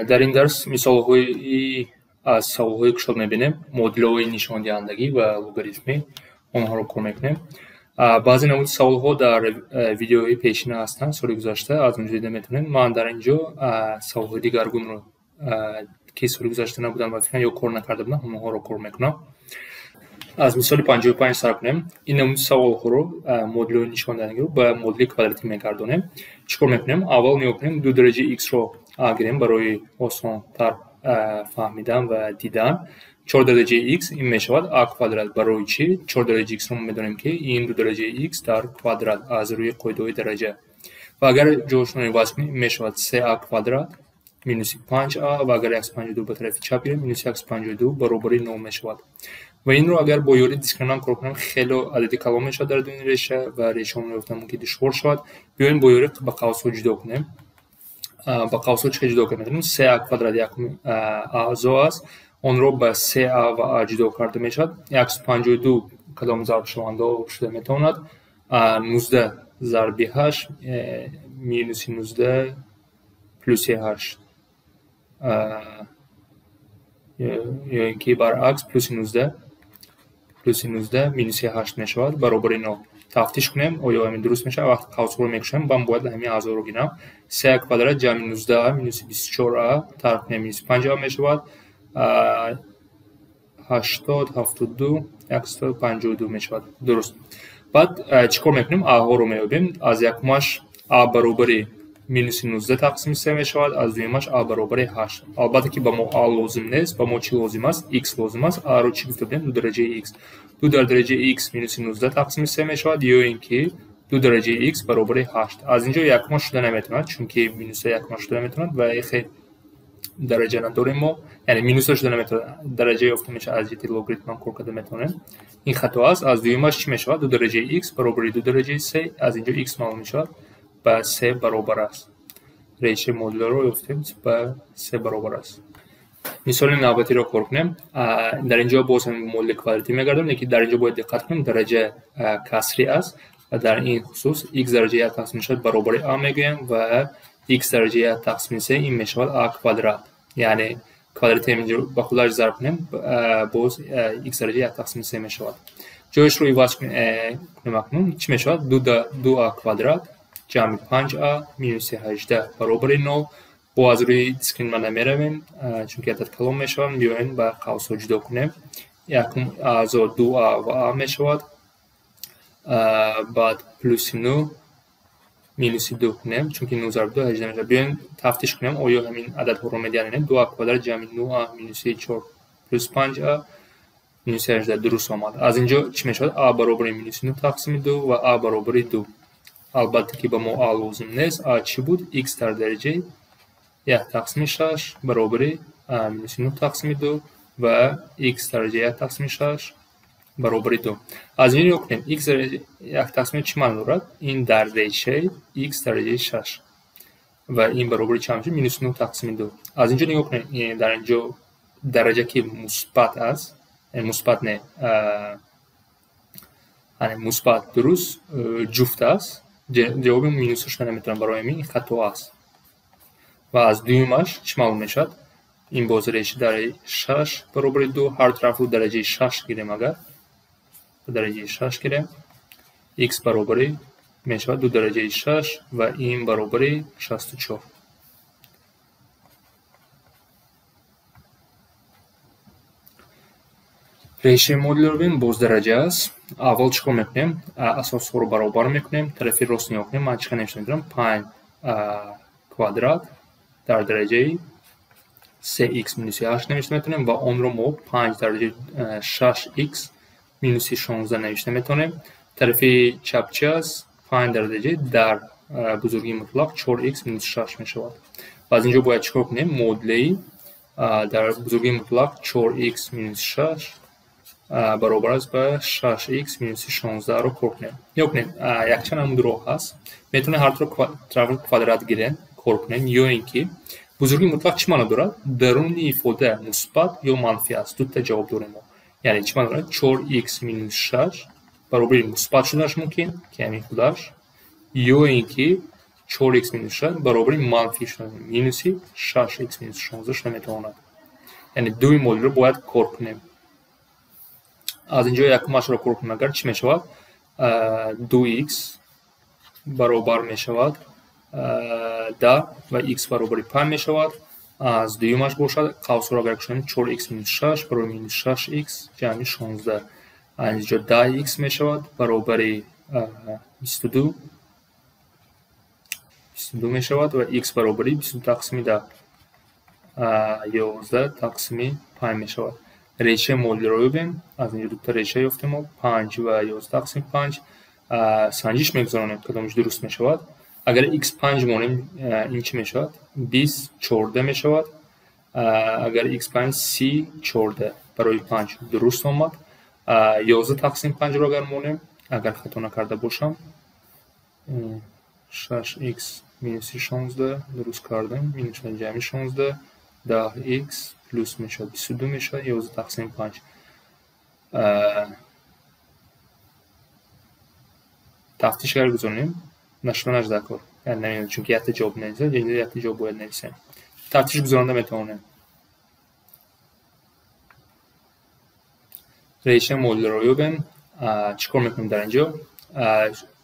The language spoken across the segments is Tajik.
Дар ин дарс мисолҳои аз саволҳои кушод мебинем, модулҳои нишондиҳандагӣ ва логарифмӣ, онҳоро кор мекунем. Баъзе намуди саволҳо дар видеоҳои пешина ҳастанд, соли гузашта аз он ҷо дида метавонем. Ман дар ин ҷо саволҳои дигаргунро, ки соли гузашта набуданд ва фикран ё кор накарда буданд, ҳамонҳоро кор мекунам. Аз мисоли 55 сар кунем. Ин намуди саволҳоро, модулҳои нишондиҳандагиро ба модули квадратӣ мегардонем. Чӣ кор мекунем? Аввал нигоҳ кунем, ду дараҷаи x-ро гирем барои осонтар фаҳмидан ва дидан. 4 дараҷаи x ин мешавад а квадрат. Барои чӣ? 4 дараҷаи x-ро мо медонем, ки ин ду дараҷаи x дар квадрат аз рӯи қоидаҳои дараҷа. Ва агар ҷойшонро иваз кунем, ин мешавад 3а квадрат минуси 5а, ва агар 152 ба тарафи чап гирем, минуси 152 баробари 0 мешавад. Ва инро агар бо ёрии дискриминант кор кунем, хеле адади калон мешавад дар дуни реша ва решаонро ёфтан мумкин душвор шавад. Биёем бо ёрии ба қавсҳо ҷудо кунем. Ба қавсҳо чӣ ҷудо карда метавонем? 3а квадрат якум аъзо аст, онро ба 3а ва а ҷудо карда мешавад. 152 кадом зарбшавандаҳо шуда метавонад? 19 зарби 8 минуси 19 плюси 8, ё ин ки баръакс плюси 19 плюси 19 минуси 8 мешавад баробари 0. Тафтиш кунем, оё ҳамин дуруст мешавад? Вақте қавсҳоро мекушоем, ман бояд ҳамин аъзоро гирам. 3а квадрат ҷамъи 19а минуси 24а тарх кунем, минуси 5а мешавад 80 72 152 мешавад. Дуруст. Баъд чӣ кор мекунем? А-ҳоро меёбем. Аз якумаш а баробари минуси 19 тақсими 3 мешавад, аз дуюмаш а баробари 8. Албатта ки ба мо а лозим нест, ба мо чӣ лозим аст? X лозим аст. А-ро чӣ гуфта будем? Ду дараҷаи x. Ду дар дараҷаи x минуси 19 тақсими 3 мешавад, ё ин ки ду дараҷаи x баробари 8. Аз ин ҷо якумаш шуда наметавонад, чунки минуса якумаш шуда наметавонад ва хе дараҷа надорем мо, яъне минуса шуда наметавонад, дараҷа ёфта мешавад, аз ҷиҳати логарифм кор карда метавонем. Ин хато аст. Аз дуюмаш чӣ мешавад? Ду дараҷаи x баробари ду дараҷаи 3. Аз ин ҷо x маълум мешавад, ба 3 баробар аст. Решаи модулро ёфтем, ба 3 баробар аст. Мисоли навбатиро кор кунем. Дар ин ҷо боз ҳам модули квадратӣ мегардонем, лекин дар ин ҷо бояд диққат кунем, дараҷа касрӣ аст ва дар ин хусус x дараҷаи 1 тақсим мешавад баробари а мегӯем ва x дараҷаи 1 тақсими 3 ин мешавад а квадрат. Яъне квадрати ин ҷо ба худаш зарб кунем, боз x дараҷаи 1 тақсими 3 мешавад. Ҷояшро иваз кунем акнун, чӣ мешавад? 2а квадрат ҷамъи 5а минуси 18 баробари 0. Бо аз рӯи дискриминант намеравем, чунки адад калон мешавад. Биёем ба қавсҳо ҷудо кунем. Якум аъзо 2а ва а мешавад, баъд плюси 9 минуси 2 кунем, чунки 9 зарб 2 18 мешавад. Биёем тафтиш кунем, оё ҳамин ададҳоро медиҳанд ё не. 2а квадрат ҷамъи 9а минуси 4 плюс 5а минуси 18 дуруст омад. Аз ин ҷо чӣ мешавад? А баробари минуси 9 тақсими 2 ва а баробари 2. Албатта ки ба мо а лозим нест. А чӣ буд? X дар дараҷаи 1 тақсими 6 баробари минуси 9 тақсими 2 ва x дараҷаи 1 тақсими 6 баробари 2. Аз ин нигоҳ кунем, x дараҷаи 1 тақсими чӣ маъно дорад? Ин дар решаи x дараҷаи 6 ва ин баробари чанд мешавад? Минуси 9 тақсими 2. Аз ин ҷо нигоҳ кунем, дар ин ҷо дараҷа ки мусбат аст, мусбат не, мусбат дуруст, ҷуфт аст, ҷавоби минусаш шуда наметавонад, барои ҳамин ин хато аст. Ва аз дуюмаш чӣ маълум мешавад? Ин боз реша дар 6 баробари 2, ҳар тарафро дараҷаи 6 гирем, агар дараҷаи 6 гирем, x баробари мешавад 2 дараҷаи 6 ва ин баробари 64. Решаи модулро бинем, боз дараҷа аст. Аввал чӣ кор мекунем? Асосҳоро баробар мекунем. Тарафи рост нигоҳ кунем, ман чӣ қадар навишта метавонам? 5 квадрат дар дараҷаи 3x минуси 8 навишта метавонем ва онро мо 5 дараҷаи 6x минуси 16 навишта метавонем. Тарафи чап чӣ аст? 5 дар дараҷаи дар бузургии мутлақ 4x минуси 6 мешавад. Ва аз ин ҷо бояд чӣ кор кунем? Модулаи дар бузургии мутлақ 4x минуси 6 баробар аст ба 6x минуси 16-ро кор кунем. Нигоҳ кунем, якчанд намуди роҳ ҳаст. Метавонем ҳар тарафро квадрат гирем, кор кунем, ё ин ки бузургии мутлақ чӣ маъно дорад? Даруни ифода мусбат ё манфӣ аст. Дута ҷавоб дорем мо. Яъне чӣ маъно дорад? 4x минус 6 баробари мусбат шуданаш мумкин, ки ҳамин худаш, ё ин ки 4x минус 6 баробари манфӣ шуда, минуси 6x минус 16 шуда метавонад. Яъне дуи модулро бояд кор кунем. Аз инҷо якумашро кор кунем, агар чӣ мешавад? 2x баробар мешавад 10 ва x баробари 5 мешавад. Аз дуюмаш бошад, қавсро агар кушоем 4x минус 6 баробари минус 6x ҷамъи 16. Аз инҷо 10x мешавад баробари 22 мешавад ва x баробари 22 тақсими 10, 11 тақсими 5 мешавад. Решаи модулро ёбем. Аз инҷо дута реша ёфтем мо, 5 ва 11 тақсими 5. Санҷиш мегузаронем, кадомаш дуруст мешавад. Агар x 5 монем, ин чӣ мешавад? 20 14 мешавад. Агар x 5, 30 14 барои 5 дуруст омад. 11 тақсим 5-ро агар монем, агар хато накарда бошам, 6x минуси 16 дуруст кардем, минус ҷамъи 16, 10x плюс мешавад 22 мешавад, 11 тақсим 5. Тафтиш агар гузаронем, нашуданаш дар кор. Яъне намедонам, чунки якта ҷавоб нависем, инҷо якта ҷавоб бояд нависем. Тафтиш гузаронда метавонем. Решаи модулро ёбем. Чӣ кор мекунем дар инҷо?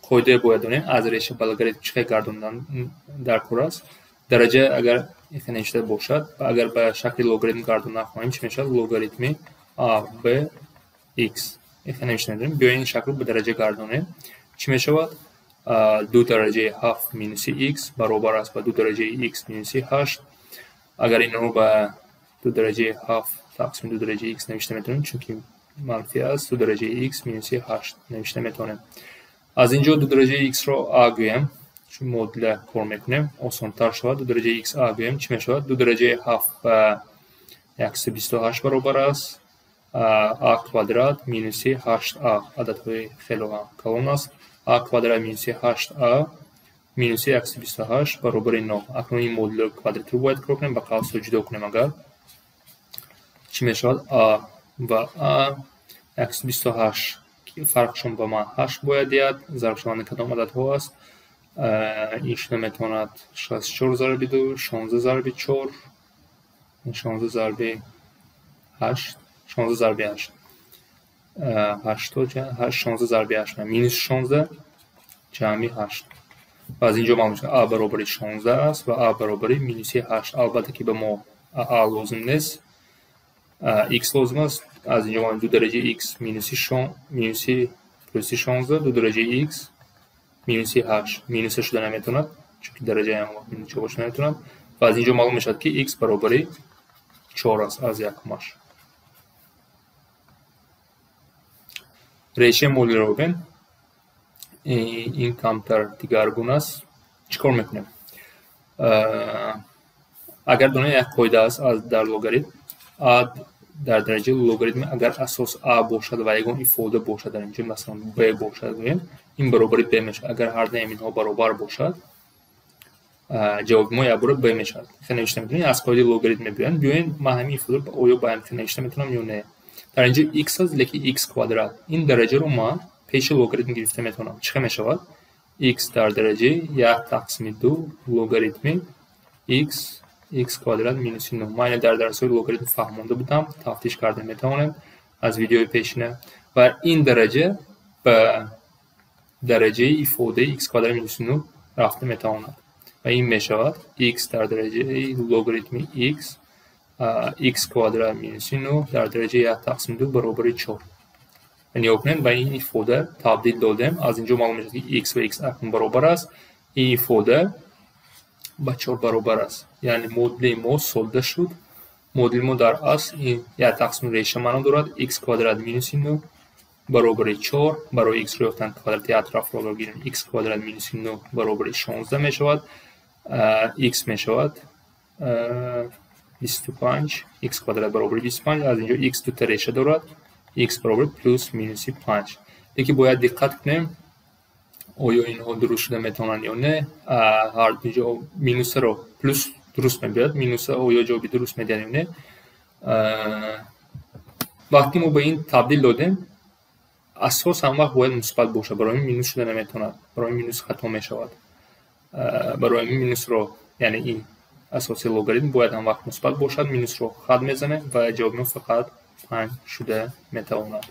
Қоидае бояд донем, аз реша ба логаритм чӣ хел гардондан дар кор аст. Дараҷа агар навишта бошад, агар ба шакли логаритм гардондан хоҳем, чӣ мешавад? Логаритми a b x. Навишта медонем. Биёед ин шаклро ба дараҷа гардонем. Чӣ мешавад? 2 дараҷаи 7 минуси x баробар аст ба 2 дараҷаи x минуси 8. Агар инро ба 2 дараҷаи 7 тақсими 2 дараҷаи x навишта метавонем, чунки манфӣ аст, 2 дараҷаи x минуси 8 навишта метавонем. Аз инҷо 2 дараҷаи x-ро a гӯем, чун модуля кор мекунем, осонтар шавад. 2 дараҷаи x a гӯем, чӣ мешавад? 2 дараҷаи 7 ба 128 баробар аст, a квадрат минуси 8a, ададҳои хело калон аст. A квадрат минуси 8a минуси 128 баробари 9. Акнун ин модулро квадратиро бояд кор кунем, ба қавсҳо ҷудо кунем. Агар чӣ мешавад? A ва a 128, фарқшон ба ман 8 бояд диҳад. Зарбшавандаи кадом ададҳо аст? Ин шуда метавонад 64 зарби 2, 16 зарби 4, 16 зарби 8, 16 зарби 8, 8 16 зарби 8 минус 16 ҷамъи 8. Ва аз инҷо маълум шуд, a баробари 16 аст ва a баробари минуси 8. Албатта ки ба мо a лозим нест, x лозим аст. Аз инҷо маълум 2 дараҷаи x минуси плюси 16, 2 дараҷаи x минуси 8. Минуса шуда наметавонад, чунки дараҷаи он минус ҷавоб шуда наметавонад. Ва аз инҷо маълум мешавад, ки x баробари 4 аст аз якумаш. Решаи модулро ёбем. Ин камтар дигаргун аст. Чӣ кор мекунем? Агар донем, як қоида аст дар логаритм. А дар дараҷаи логаритм агар асос а бошад ва ягон ифода бошад, дар инҷо масалан b бошад, гӯем, ин баробари b мешавад. Агар ҳар дуи инҳо баробар бошад, ҷавоби мо якбора b мешавад. Хеле навишта метавонем, аз қоидаи логаритм мебиёем. Биёем, ман ҳамин ифодаро оё ба ҳам навишта метавонам ё не. Дар инҷо x аст, лекин x квадрат. Ин дараҷаро ман пеши логаритм гирифта метавонам. Чӣ хел мешавад? X дар дараҷаи 1 тақсими 2 логаритми x x квадрат минуси 9. Ман инро дар дарсҳои логаритм фаҳмонда будам, тафтиш карда метавонем аз видеои пешина. Ва ин дараҷа ба дараҷаи ифодаи x квадрат минуси 9 рафта метавонад. Ва ин мешавад x дар дараҷаи логаритми x x квадрат минуси 9 дар дараҷаи 1 тақсими 2 баробари 4. Нигоҳ кунед, ба ин ифода табдил додем. Аз инҷо маълум мешавад, ки x ва x акнун баробар аст. Ин ифода ба 4 баробар аст. Яъне модули мо сода шуд. Модули мо дар асл ин 1 тақсими реша маъно дорад. X квадрат минуси 9 баробари 4. Барои x-ро ёфтан квадрати атрофро агар гирем, x квадрат минуси 9 баробари 16 мешавад. X мешавад 25, x квадрат баробари 25. Аз инҷо x дута реша дорад. X баробари плюс минуси 5. Лекин бояд диққат кунем, оё инҳо дуруст шуда метавонанд ё не. Ҳар ҷо минусаро плюс дуруст мебиёяд, минуса оё ҷавоби дуруст медиҳад ё не. Вақте мо ба ин табдил додем, асос ҳам вақт бояд мусбат бошад, барои минус шуда наметавонад, барои минус хато мешавад. Барои ҳамин минусро, яъне ин асоси логаритм бояд ҳамвақт мусбат бошад, минусро хат мезанем ва ҷавоби мо фақат 5 шуда метавонад.